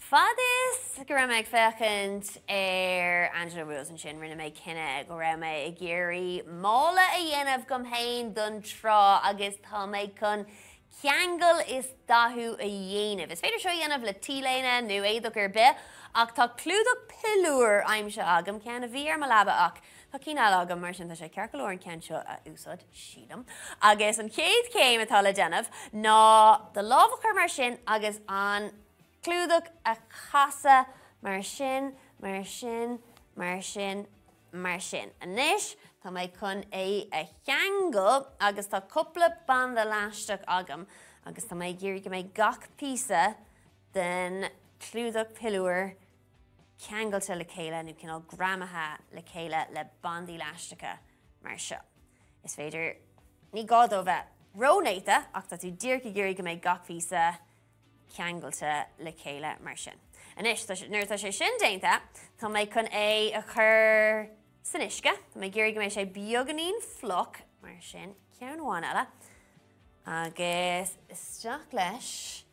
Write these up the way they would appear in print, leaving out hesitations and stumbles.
Fad is go raibh mé ag féachaint ar Angela Rules ansin, rinne mé cinneadh go raibh mé ag iarraidh mála a dhéanamh dom féin don trá agus tá mé chun ceangal is dathú a dhéanamh. Is féidir seo a dhéanamh le t-léine nó éadach ar bith ach tá clúdach piliúir aimsithe agam, ceann a bhí ar mo leaba ach tá cinn eile agam mar sin tá sé ceart go leor an ceann seo a úsáid, sílim. Agus an chéad chéim atá le déanamh ná do lámh a chur mar sin agus an clúdach a chasadh mar sin, mar sin, mar sin, mar sin. Anois tá mé chun é a cheangal agus tá cúpla banda leaisteach agam agus tá mé ag iarraidh go mbeidh gach píosa den clúdach piliúir ceangailte le chéile nó cineál greamaithe le chéile le bandaí leaisteacha mar seo. Is féidir, ní gá dó bheith ró-néata ach tá tú díreach ag iarraidh go mbeidh gach píosa ceangailte le chéile mar sin. Anois, nuair atá sé sin déanta, tá mé chun é a chur san uisce. Tá mé ag iarraidh go mbeidh sé beagáinín fliuch mar sin, ceann amháin eile. Agus isteach leis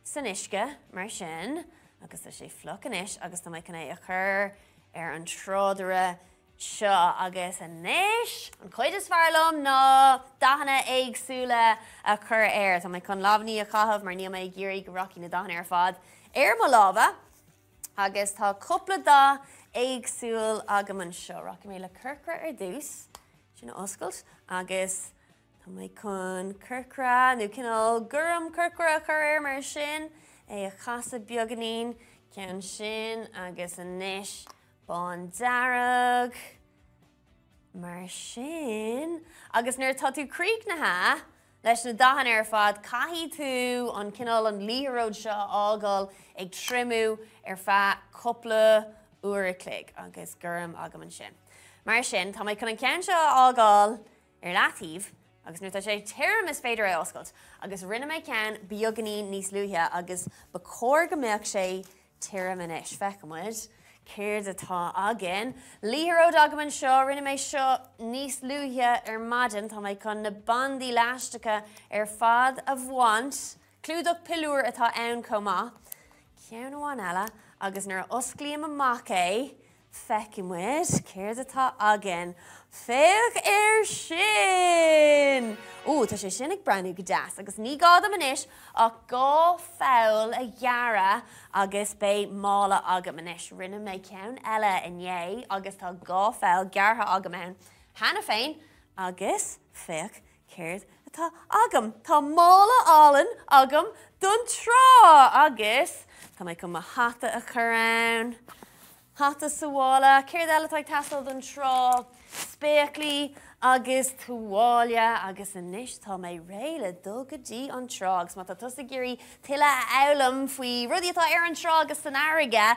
san uisce mar sin agus tá sé fliuch anois agus tá mé chun é a chur ar an trádaire seo agus anois an chuid is fearr liom ná dathanna éagsúla a chur air. Tá mé chun lámhainní a chaitheamh mar níl mé ag iarraidh go rachaidh na dathanna ar fad ar mo lámha agus tá cúpla dath éagsúil agam anseo. Rachaidh mé le corcra ar dtús, sin a oscailt agus tá mé chun corcra nó cineál gorm corcra a chur air mar sin, é a chasadh beagáinín, ceann sin agus anois Bándearg, mar sin. Agus nuair atá tú críochnaithe leis na dathanna ar fad, caithfidh tú an cineál an liathróid seo a fhágáil ag triomú ar feadh cúpla uair a chloig agus gorm agam ansin. Mar sin, tá mé chun an ceann seo a fhágáil ar leataobh agus nuair atá sé tirim is féidir é a oscailt agus rinne mé ceann beagáinín níos luaithe agus ba chóir go mbeadh sé tirim anois. Feicfidh muid céard atá againn. Liathróid agam anseo, rinne mé seo níos luaithe ar maidin, tá mé chun na bandaí leaisteacha ar fad a bhaint. Clúdach piliúir atá ann chomh maith. Ceann amháin eile agus nuair a osclaím amach é, Feicfidh muid céard atá againn. Féach air sin! Ó, tá sé sin ag breathnú go deas agus ní gá dom anois ach 2 pholl a ghearradh agus beidh mála agam anois. Rinne mé ceann eile inné agus tá 2 pholl gearrtha agam ann cheana féin agus féach céard atá agam. Tá mála álainn agam don trá agus tá mé chun mo hata a chur ann. Hata sábhála. Céard eile atá ag teastáil don trá? Spéaclaí agus tuáille agus anois tá mé réidh le dul go dtí an trá agus má tá tusa ag iarraidh tuilleadh a fhoghlaim faoi rudaí atá ar an trá agus san fharraige,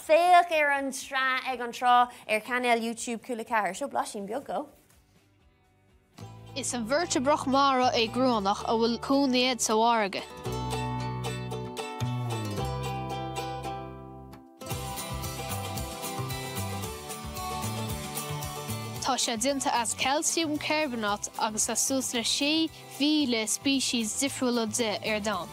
féach ar an tsraith Ag an Trá ar chainéal YouTube Cúla 4. Seo blaisín beag dhó. Is inveirteabrach mara é gruanach a bhfuil cónaí air sa bhfarraige. Tá sé déanta as calcium carbonate agus tá suas le 6,000 speiceas difriúla de ar domhan.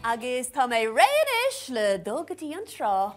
Agus tá mé réidh anois le dul go dtí an trá.